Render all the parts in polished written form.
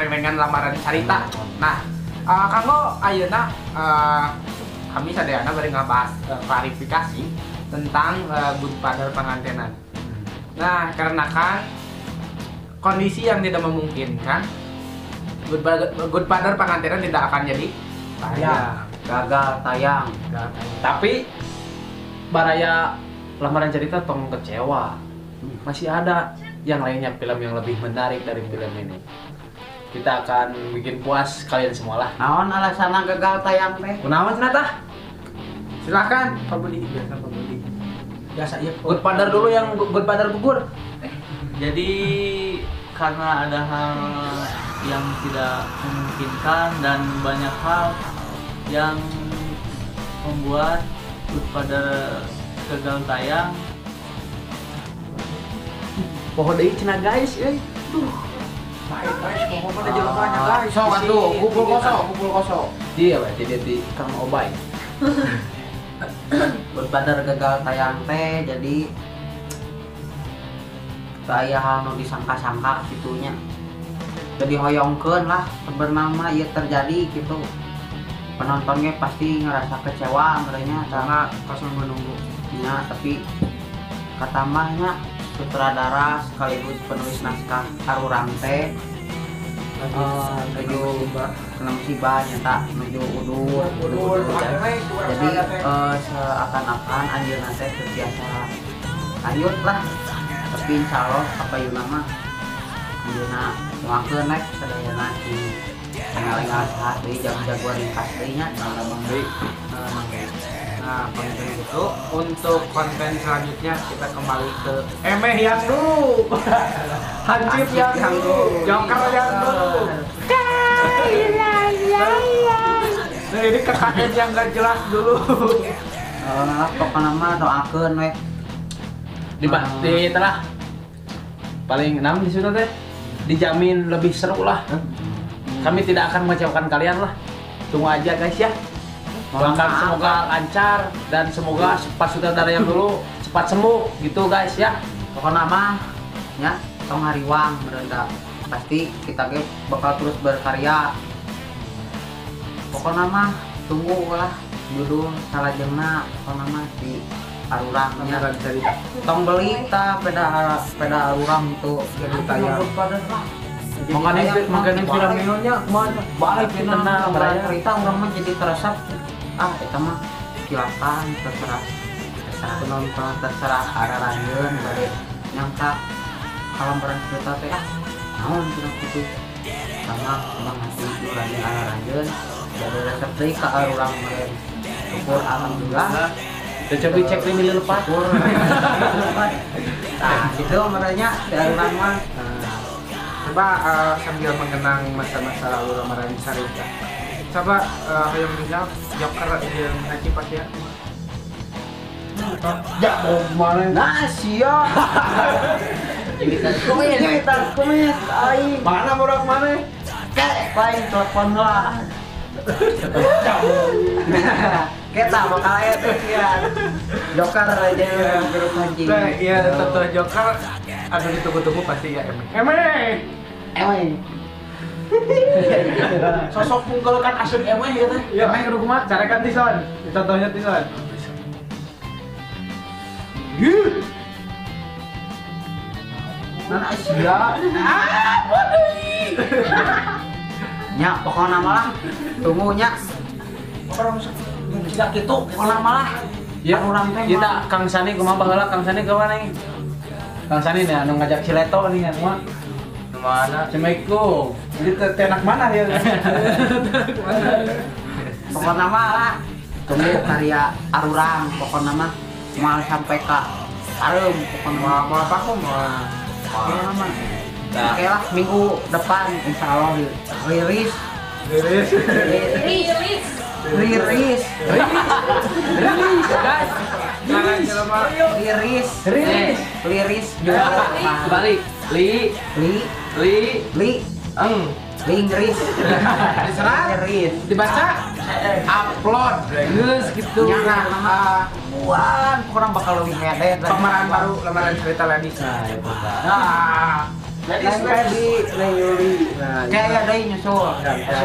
rengrengan lamaran carita. Nah, kanggo ayeuna kami sadayana bari ngabahas klarifikasi tentang Good Father Pangantenan. Nah, karena kan kondisi yang tidak memungkinkan, Good Father Pangantenan tidak akan jadi tayang. Gagal tayang. Tapi baraya lamaran cerita tong kecewa. Masih ada yang lainnya, film yang lebih menarik dari film ini. Kita akan bikin puas kalian semua lah. Naon alasanna gagal tayang teh? Kunaon cenah tah? Silakan Pak Budi, biasa Pak Budi. Biasa iya. Good Father dulu yang Good Father gugur. Jadi karena ada hal yang tidak memungkinkan dan banyak hal yang membuat Good Father gagal tayang. Poho deui cenah guys euy. Duh. Baik guys, poho mah jelema guys. Sok atuh, kumpul kosong, kumpul kosong. Iya we, jadi di Kang Obay. Good Father gagal tayang teh jadi teu aya hal nu disangka-sangka kitunya. Jadi hoyongkeun lah sebenarnya ieu terjadi gitu. Penontonnya pasti ngerasa kecewa merenya karena pas menunggu. Ya, tapi kata mahnya sutradara sekaligus penulis naskah Arurang teh menuju kena musibah nyata menuju udur. Jadi seakan-akan anjeunna teh teu biasa lanjut lah. Tapi insya Allah kapayuna mah anjeunna doakeun naik sadayana di enggal-enggal saha deui jago-jago ringkas deui nya. Nah, konten itu untuk konten selanjutnya kita kembali ke Emeh yang dulu, Hansip yang dulu, Joker yang dulu. Nah, ini KKN yang gak jelas dulu. Pokoknya mah doakeun we. Di telah paling 6 di sana teh dijamin lebih seru lah. Kami tidak akan mengecewakan kalian lah. Tunggu aja guys ya. Doakan semoga lancar dan semoga pas sutradara yang dulu cepat sembuh gitu guys ya. Pokoknya mah ya tong hariwang merendah. Pasti kita ge bakal terus berkarya. Pokoknya mah tunggu lah judul salajengna pokoknya mah di Arurang nya. Tong beli ta peda Arurang itu jadi tayang. Makanya film nya kumaha balik tenang cerita urang mah jadi teresep. Ah, eta mah silakan terserah penonton, terserah araranjeun bade nyangka kalambaran cerita teh ah naon cenah kitu. Sama emang hati urang araranjeun bade resep deui ka Arurang meureun. Syukur alhamdulillah. Teu cobi cek di milih lepat. Nah, gitu merenya di Arurang mah. Coba sambil mengenang masa-masa lalu lamaran carita. Coba hayang tinggal Joker jeung Haji pas ya. Ya mau mana? Nah, sia. Imitan kumis aing. Mana borak mana? Kek, paling telepon lah. Kita bakal aya teh sia. Joker aja grup Haji. Nah, iya tentu Joker aduh ditunggu-tunggu pasti ya Emeh. Emeh. Sosok pungkel kan asup emeh ya teh. Emeh kudu kumaha? Carekan Tison. Contohnya Tison. Nah, sia. Ah, bodoh. Nya pokokna malah tunggu nya. Tidak gitu, pokokna malah. Ya, kita Kang Sani kumaha baheula Kang Sani kumaha nih? Kang Sani nih anu ngajak si Leto nih kumaha? Mana? Assalamualaikum. Jadi tenak mana ya? Pokokna mah lah. Tunggu karya Arurang pokokna mah moal sampai ka Areum pokokna mah. Moal vakum moal. Pokokna mah. Oke lah minggu depan insya Allah rilis. Rilis. Rilis. Rilis. Rilis guys. Liris. Rilis. Liris juga. Balik. Li li li li eng Inggris. Diserang. Liris. Dibaca. Upload. Geus gitu. Nah, buan kurang bakal lebih hede. Pemeran baru lamaran cerita lagi. Nah, itu. Nah. Neng Feby, Neng Yuli. Kayak deui nyusul.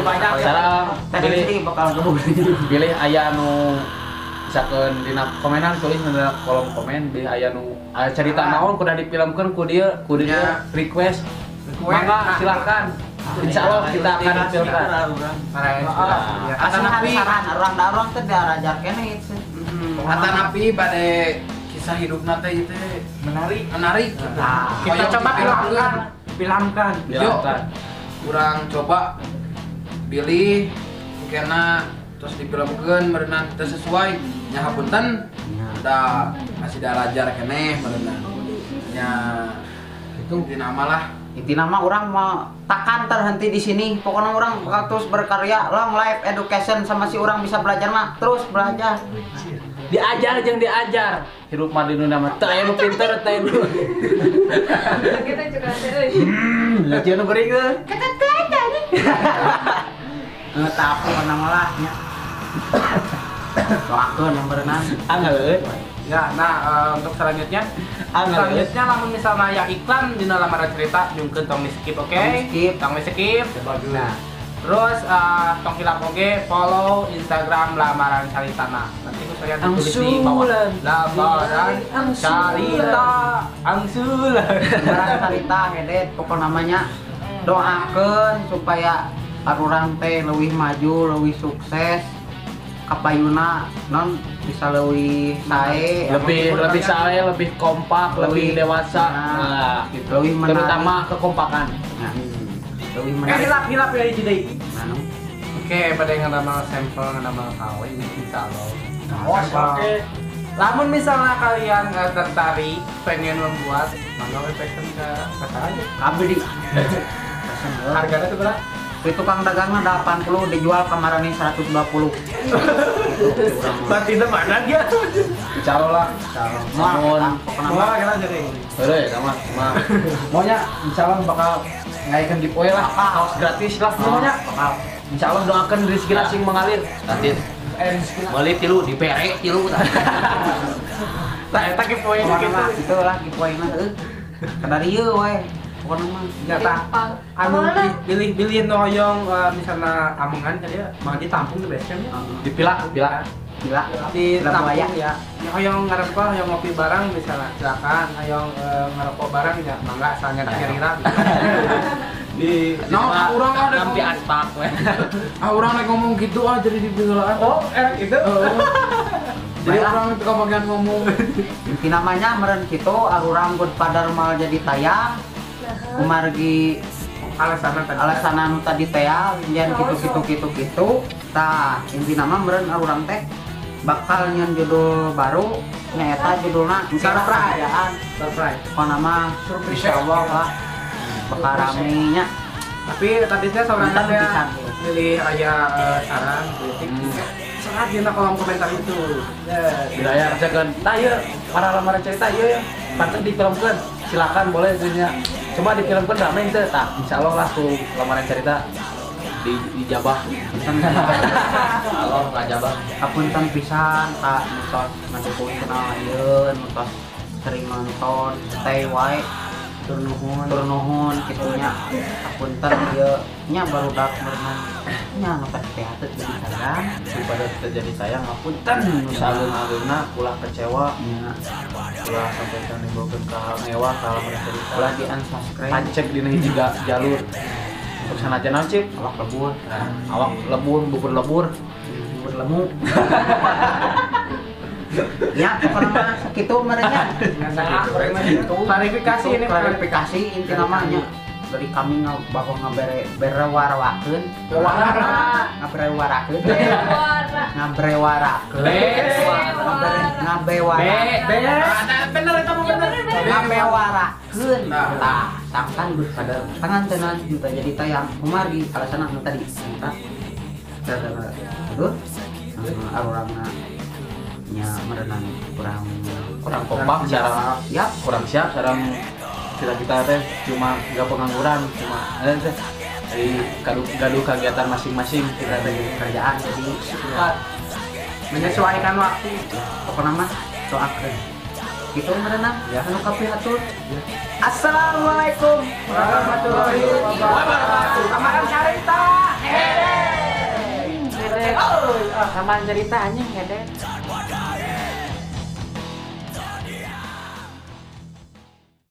Banyak. Sekarang pilih bakal gebuk. Pilih aya nu misalkan dina komenan tulis dina kolom komen bilih aya nu cerita naon kudu difilmkeun ku dieu, ku dieu request. Mangga silakan. Insya Allah kita akan filmkan. Atanapi saran urang da urang teh diarajar keneh ieu. Atanapi bade kisah hidupna teh ieu teh menarik, menarik. Kita coba filmkan. Yuk, kurang coba pilih kena terus difilmkeun meureunan teu sesuai nya hapunten da masih diarajar keneh meureunan. Nya itu intina mah lah. Intina mah urang mau takkan terhenti di sini. Pokoknya orang bakal terus berkarya, long life education sama si orang bisa belajar mah terus belajar. Diajar jeung diajar. Hirup mah di dunia mah teu aya nu pinter teh nu. Kita juga teh euy. Ya cenah nu geuring teh. Tah pokona mah lah nya. Doakeun yang berenang. Angel euy. Ya, nah untuk selanjutnya lamun misalnya ya iklan dina lamaran cerita nyungkeun tong di skip, oke? Tong di skip. Nah, terus tong hilap oge follow Instagram lamaran caritana. Nanti ku saya ditulis di bawah. Lamaran carita angsulan. Lamaran carita ngedet pokok namanya doakeun supaya arurang teh leuwih maju, leuwih sukses. Kapayuna non bisa lebih sae, lebih sae, lebih kompak, lebih dewasa, nah, gitu. Lebih menarik. Terutama kekompakan. Nah, lebih menarik. Hilap ya jadi. Oke, pada yang nama sampel nama kawin insya Allah. Oke. Lamun misalnya kalian tertarik pengen membuat, mangga we pesen ke kata aja. Kabeh di. Harganya tuh berapa? Itu tukang dagangnya 80 dijual kemarin 120. Berarti itu mana dia? Calo lah. Calo. Mau kita jadi. Heureui sama. Maunya insyaallah bakal ngaikeun giveaway lah. Kaos gratis lah maunya. Insyaallah doakan rezeki sing mengalir. Nanti meuli tilu dipere tilu tah. Tah eta giveaway kitu. Itu lah giveaway mah heuh. Kadar ieu we. Pokoknya mah ya tah anu pilih-pilih nu hoyong misalna amungan ka dieu mah ditampung di base camp nya. Dipilak, pilak. Pilak ditampung ya. Ya hoyong ngarepah hoyong ngopi bareng misalna silakan, hoyong ngarokok bareng ya mangga asalnya kira-kira. Di no, urang ada di aspak we. Ah urang rek ngomong gitu ah jadi dipilaan. Oh, gitu. Jadi orang itu kebagian ngomong. Inti namanya meureun kitu arurang Godfather mal jadi tayang. Kumargi alasan anu tadi teh jangan gitu tah inti nama meureun urang teh bakal nyeun judul baru nyaeta judulna surprise surprise pokona mah insyaallah lah bakal rame nya. Tapi tadi teh sorangan teh milih aya saran kritik sangat dina kolom komentar itu. Bila aya misalkan tah ieu para lamaran cerita ieu pantes difilmkeun silakan boleh nya. Coba difilmkeun rame teh tah insyaallah lah ku lamaran cerita dijabah. Allah ngajabah. Hapunten pisan ka nu tos ngadukung channel ieu, nu tos sering nonton, stay wae. Tur nuhun kitu nya. Hapunten ieu nya barudak meureunan nya nu teh teh jadi sayang daripada terjadi sayang hapunten nu saleun-aleunna ulah kecewa nya. Ulah sampai ka nimbulkeun ka mewah ka lamaran cerita. Ulah di unsubscribe. Pancek dina hiji jalur. Untuk sanajan naon cik? Awak lebur. Nah, awak lebur, bubur lebur, bubur lemu. Ya, pokoknya mah sakitu merenya. Klarifikasi ini klarifikasi inti namanya. Dari kami bakal ngaberewarakeun. Ngaberewarakeun. Ngaberewarakeun. Ngabewarakeun. Bener eta mah bener. Ngabewarakeun. Tah, sangkan Godfather pangantenan teu jadi tayang kumargi alasanna anu tadi. Tah. Aduh. Arurangna nya merenang kurang kompak secara ya kurang siap sekarang kita teh cuma nggak pengangguran cuma teh jadi gaduh kegiatan masing-masing kita teh kerjaan jadi menyesuaikan waktu pokoknya mah doakeun Gitu merenang anu kapihatur. Assalamualaikum warahmatullahi wabarakatuh. Kamaran carita. Hede. Kamaran cerita anjing hede.